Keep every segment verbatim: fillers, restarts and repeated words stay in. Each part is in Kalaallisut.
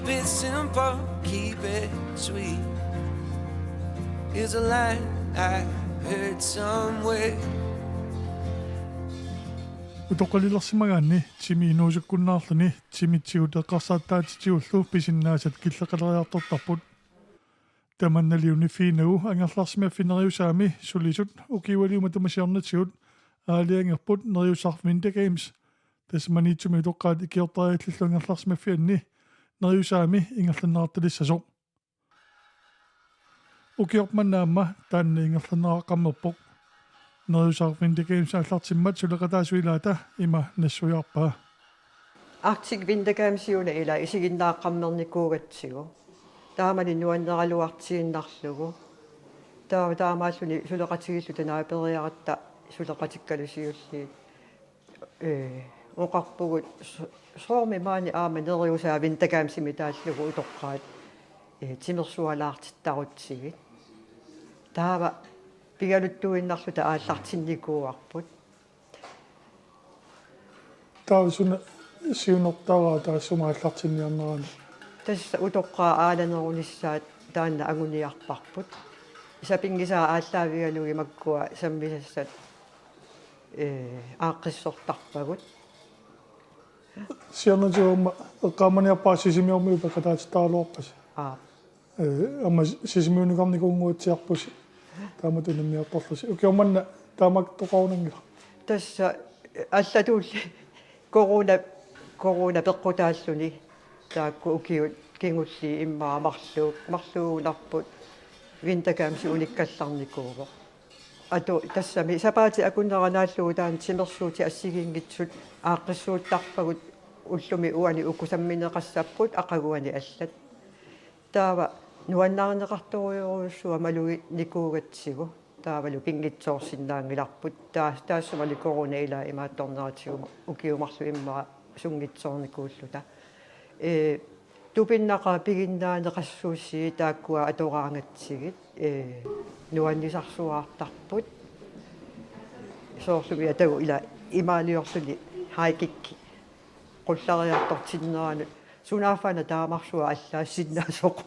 Keep it simple, keep it sweet. Is a line I heard somewhere. Utoqqalilersimagaanni timi inuusukkunnaarluni timitsigut eqqarsaataatitigullu pisinnaasat killeqaleriartortarput. Tamannali uniffiinagu angerlarsimaffik Neriusaami sulisut ukiualiuma tamasiornatigut aalajangerput Neriusaaq Winter Games. Tassa Maniitsumi utoqqaat ikiortariaatsillu angerlarsimaffianni Neriusaami ingerlanneqartalissasoq. Ukiorp manna aamma taanna ingerlanneqaqqammerpoq. Neriusaaq Winter Games aallartimmat suleqataasut ilaata ima nassuiarpaa. Arctic Winter Gamesiuna ila isiginnaaqqammernikuugatsigu. Taamani nuanneraluartiinnarlugu. Taava taamaalluni suleqatigiilluta naaperiaratta suleqatikkalu siulliit. Ee, oqarpugut so-, soormi maani aamma Neriusaaq Winter Gamesimik taallugu utoqqaat, ee, timersualaartittarutsigit. Taava pigaluttuinnarluta aallartinnikuuarput. Taava suna siunertaraa taassuma aallartinniarnerani? Tassa utoqqaat aalanerunissaat taanna anguniarparput. Sapinngisaa aallaavigalugit makkua sammisassat, ee, aaqqissortarpagut. Siornatigut aamma eqqaamaniarpara Sisimiormiut peqataatittaraluarpasi. Aap. Ee, aamma Sisimiunikarnikuunnguatsiarpusi. Taamatut unammiartorlusi. Ukiormanna taamaattoqarunanngilaq. Tassa allatuulli corona, corona peqqutaalluni taakku ukiut kingulliit immaqa marluu-, marluugunarput Winter Gamesi unikkallarnikuuvoq. Atu tassami sapaatit akunneranaallugu taanna timersuutit assigiinngitsut aaqqissuuttarpagut ullumi uani uku sammineqassapput aqaguani allat. Taava nuannarineqartorujorujussuaq maluginikuugatsigu. Taavalu pinngitsoorsinnaanngilarput. Taa-, taassumali corona ilaa imaattorneratigut ukiut marluk immaqa sunngitsoornikuulluta. Ee, tupinnaqaaq piginnaaneqassuusii taakkua atoraangatsigit, ee, nuannisarsuaartarput. Soorlumi atagu ila imaaliorluni high kick qullariartortinneranut sunaaffa-una taamarsuaq allaassinnaasoq.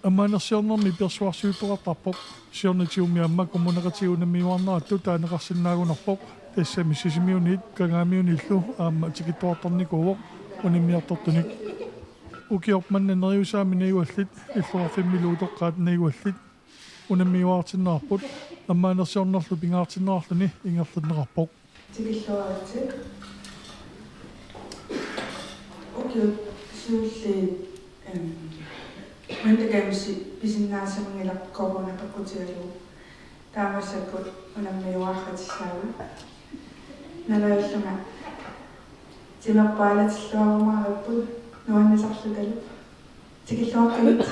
Ammaanersiornermi pilersuarsiuttoqartarpoq. Siornatigummi aamma kommuneqatigiit unammiuaarnerattut taaneqarsinnaagunarpoq. Tassami Sisimiuniit Kangaamiuniillu aamma tikittuartarnikuuvoq unammiartortunik. Ukiorp manna Neriusaami najugallit, illoqarfimmilu utoqqaat najugallit unammiuaartinneqarput. Ammaanersiornerlu pingaartinneqarluni ingerlanneqarpoq. Tikilluaritsi. Ukiut siulliit, em, Winter Gamesi pisinnaassanngilaq corona peqqutigalugu. Taava massakkut unammiuaartitaagut. Nalajallunga timerput aalatilluarumaaripput nuannisarlutalu. Tikilluaqqigit.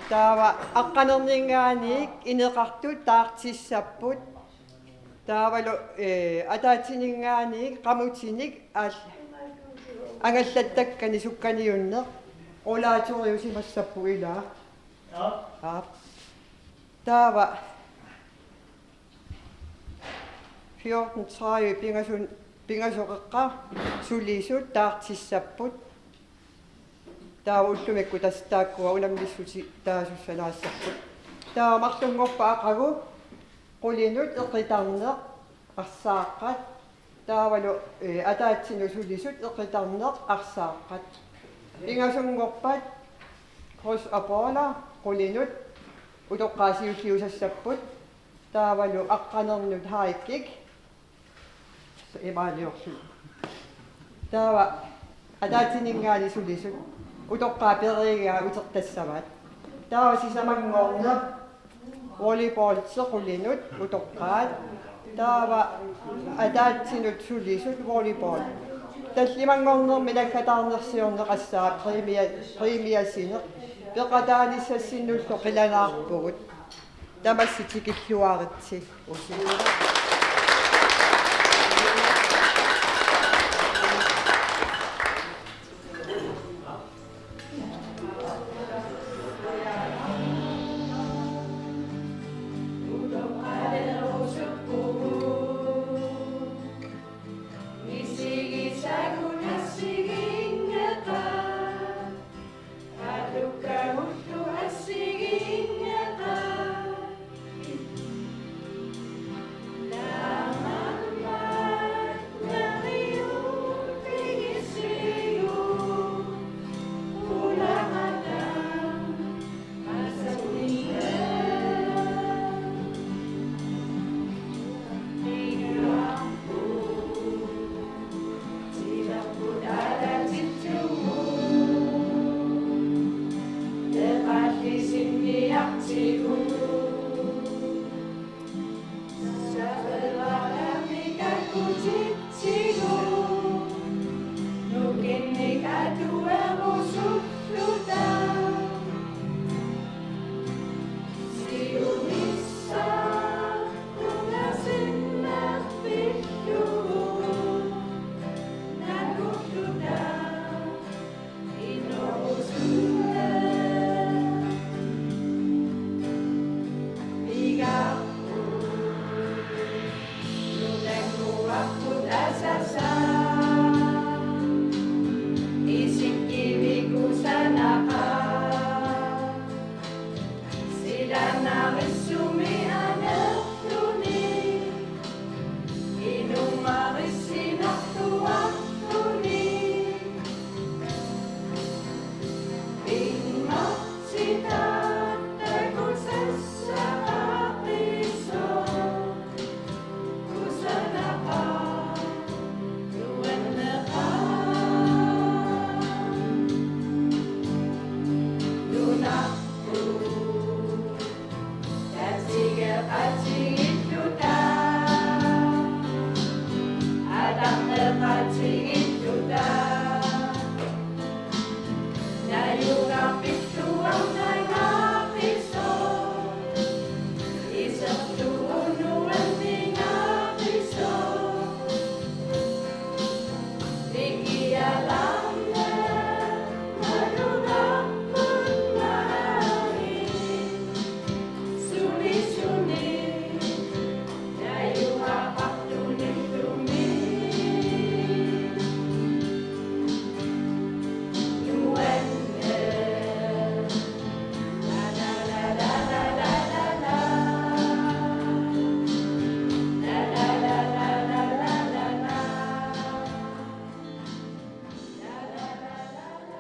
Taava aqqanerninngaanniit ineqartut taartissapput. Taavalu, eh, ataatsininngaanniit qamutinik aal-, angallattakkanik sukkaniunneq rollatoriusimassapput ilaa. Aap. Taava fjorten tredive pingasun-, pingasoqeqqat sulisut taartissapput. Taava ullumikkut tassa taakkua unammissutitaasussanaassappat. Taava marlunngorpat aqagu qulinut eqitarneq arsaaqqat. Taavalu, eh, ataatsinut sulisut eqitarneq arsaaqqat. Pingasunngorpat kryds og bolle qulinut utoqqaat siulliusassapput. Taavalu aqqanernut high kick. Imaaliorlu. Taava ataatsininngaanniit sulisut utoqqaat pereerigaat utertassavaat. Taava sisamanngorneq volleyball qulinut utoqqaat. Taava ataatsinut sulisut volleyball. Tallimanngornermi naggataarnersiorneqassaaq, premia-, premiasineq. Peqataanissassinnullu qilanaarpugut. Tamassi tikilluaritsi.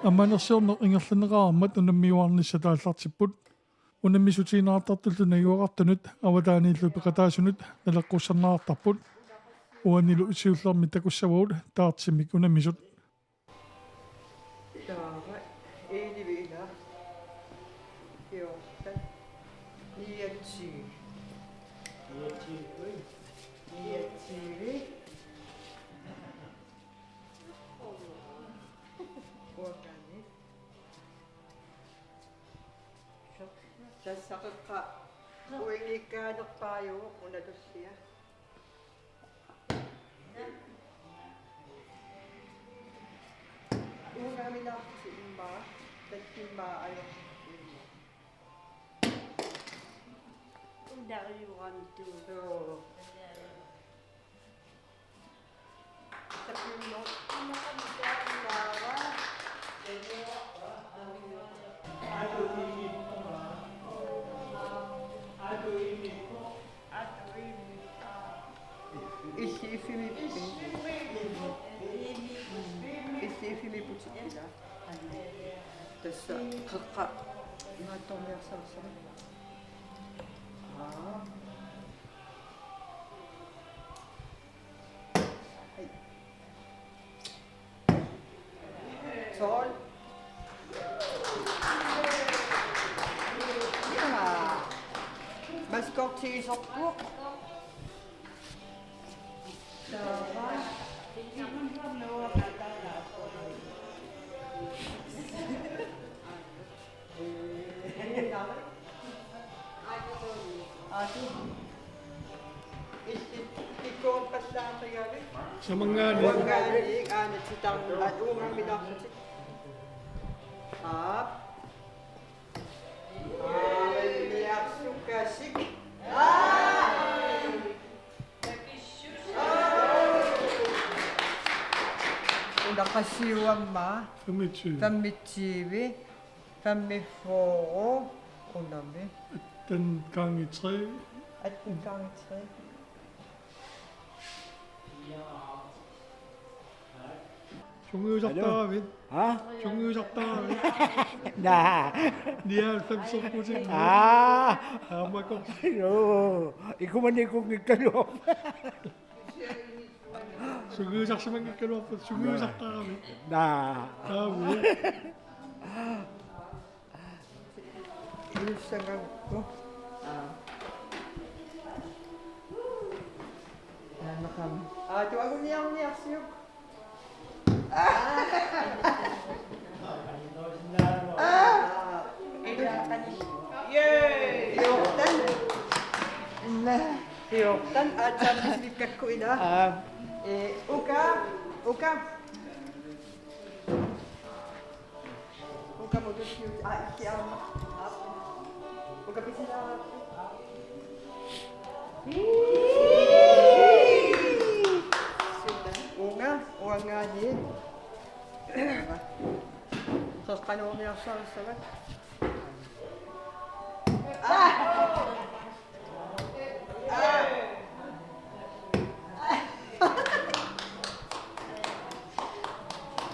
Ammanersiorneq ingerlanneqareermat unammiuaarnissaq aallartippoq. Unammissutigineqartartullu najugaqartunut avataaniillu peqataasunut naleqqussarneqartarput. Uanilu siullermik takussavagut dartsimik unammisut. Taava elleve ila. Fjorten. Niogtyve. Niogtyve. Uangaanniit. Tassa qeqqa uingikkaanerpaajuvoq una tullia. Uungaminaartusi immaqa, takkimmaa ajo. Udarjuramtu. Joo. Illit iffimippi? Illit iffimipputit ila? Tassa qeqqa imaattorniarsarissavat. Aa. Tolv. Ja. Maskottiisorpoq. Samanngaanniit. Samanngaanniit aana titarmat uungaminaartusi. Aap. Aap, niarsukasik. Aap. Una qassiuamma? Femogtyve. Femogtyve. Femogfyrre. Unami. Atten gange tre. Atten gange tre. Sungiusartaravit? Ha? Sungiusartaravit? Naa. Nioghalvfems orputit. Aa. Aamma kor. Joo. Ikumanikuunngikkaluarpoq. Sungiusarsimanngikkaluarput, sungiusartaravit? Naa. Taava. Ilussagakku. Aa. Naamaqami. Aa, tuaguniarniarsiuk. Aa. Aa. Yay! Fjorten. Fjorten, aatsaat misilikkakku ila. Aa. Ee, uka, uka. Uka mutut siut, aa, ikki aamma. Aa. Uka pisilaarput. Aa. Sila. Uunga, uanngaanniit. Qeqqanuuniarsarissavat. Aa!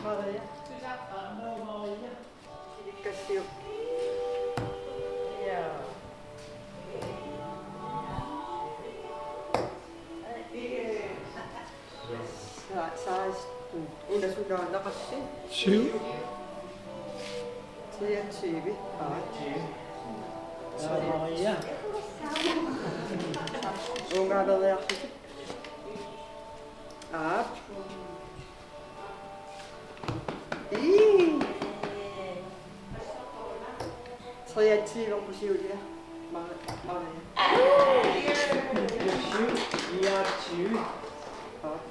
Maria. Silikkassiuk. Seksten. Una sunaanaqassi? Syv. Treogtyve. Aa. Maria. Uunga, Maria. Aap. Ii. Treogtyve, Julia. Mar-, Maria. Syv, niogtyve. Aap.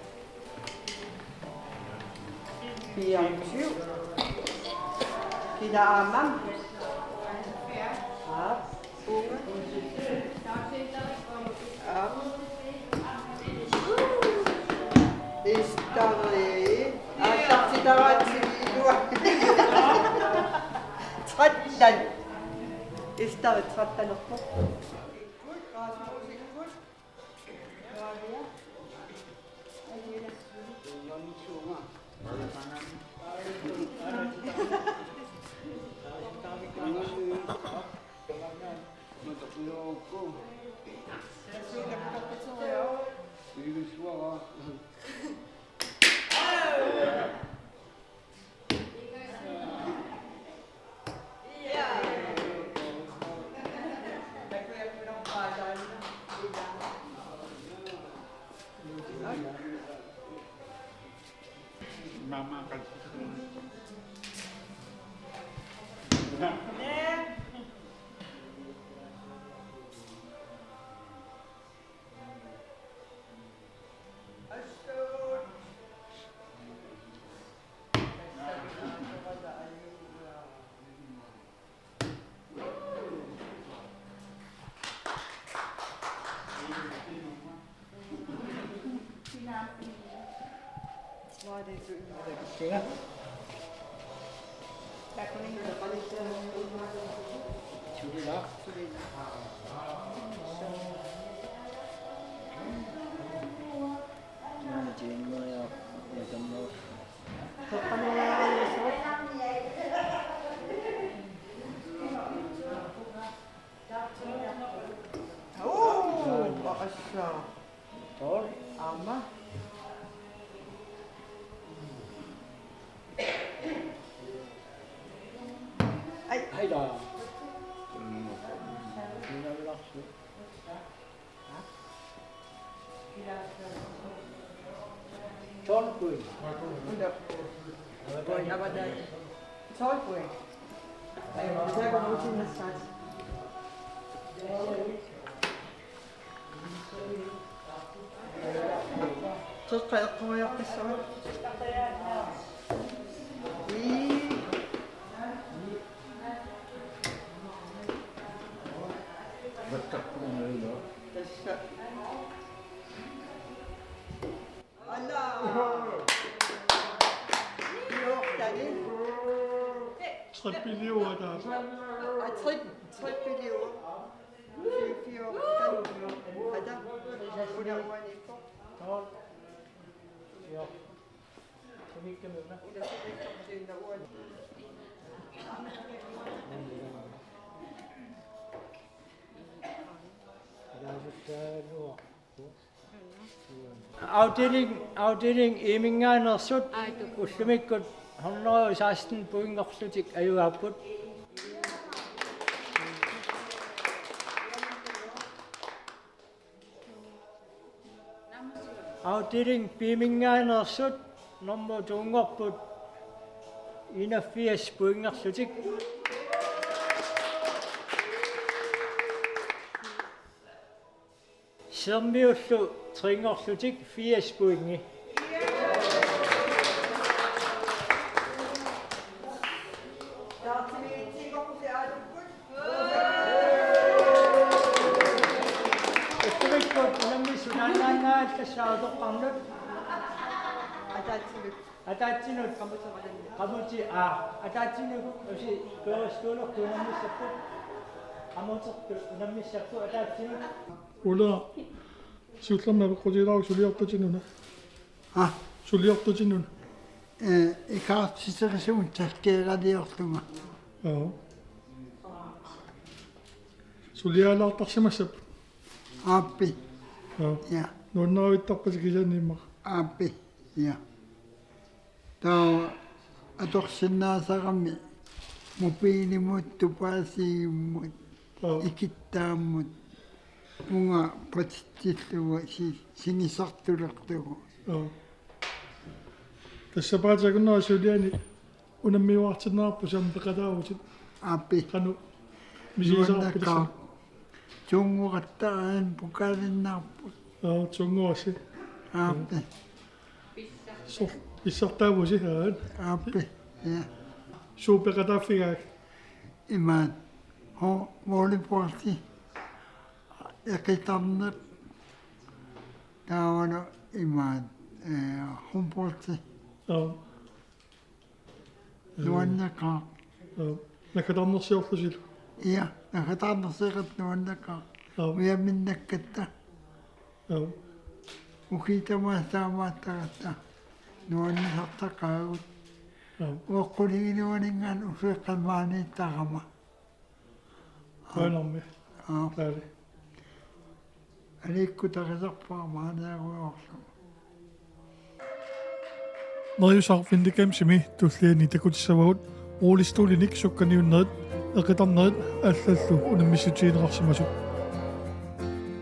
Fireogtyve. Kina aamma? Aap. Uunga. Aap. Esteri. Aallartitaratsigu ilua. Tretten. Esteri trettenerpoq. Mama kan. Uu, assa. Aamma. Ai. Haila. Tolv point. Hold op. Point. Tolv point. Ej, det er godt nok til en indsats. Qeqqa eqqoriartussavat. Ii. Tassa. Alla. Juortani. Trippeliuata. Aa, trip-, trippeliuata. Siufiortan. Ata. Una uaniippoq. Joo. Unikkami una. Una siufiortan uani. Afdeling, afdeling E-minngaanneersut ullumikkut hundrede seksten pointerlutik ajugaapput. Afdeling B-minngaanneersut nummer to-nngorput enogfirs pointerlutik. Sermiullu tre-nngorlutik firs pointi. Ullumikkut unammissut naannaannaat tassa utoqqarnut. Ataatsinut. Ataatsinut. Qamuti, aa, ataatsinut usi kørestolortu unammissapput. Qamutertut unammissapput ataatsinut. Ulla, siullermik apeqqutigilaaruk suliortutit una. Aa? Suliortutit una. Ee, ikaartiterisugut takkeeraliorlunga. Joo. Sulialaartarsimassapput. Aappi. Joo. Ja. Nuannaravittarpasi kisianni immaqa. Aappi. Ja. Taava atorsinnaasarami mobilimut, tupaasiimmut, Joo. ikittaammut, uunga patitsillugu si-, sinisartulerlugu. Joo. Tassa sapaatip akunnera suliani unammiuaartinneqarpusi aamma peqataavutit. Aappi. Qanoq misigisaqarpit tassa? Nuannaaqaaq. Tunngoratta aamma pokalinnarput. Joo, tunngorissi. Aappi. Soorlu pissartaavusi aamma. Aappi. Ja. Suut peqataaffigaat? Imaat. Ho-, volleyball. Eqitarneq. Taavalu imaat, ee, håndbold. Joo. Nuannaaqaaq. Joo. Naggatarnersiorlusilu. Ja, naggatarnersiorlugu nuannaaqaaq. Joo. Ujaminnaakkatta. Joo. Ukiut tamaasa taamaattaratta. Nuannisartaqaagut. Joo. Uagut qulingiluaninngaanniit ukiup qimmaaniittarama. Qujanarmi. Aa. Taali. Aliikkutarisarpara maaniarujoorlugu. Neriusaq Vindigamsimi tulliani takutissavagut rullestolinik sukkaniunnerit, eqitarnerit allallu unammissutigineqarsimasut.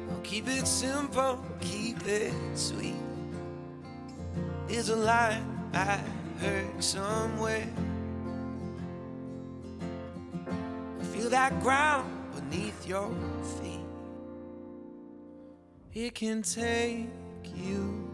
I'll keep it simple, keep it sweet. Is a line I heard somewhere. Feel that ground beneath your feet. It can take you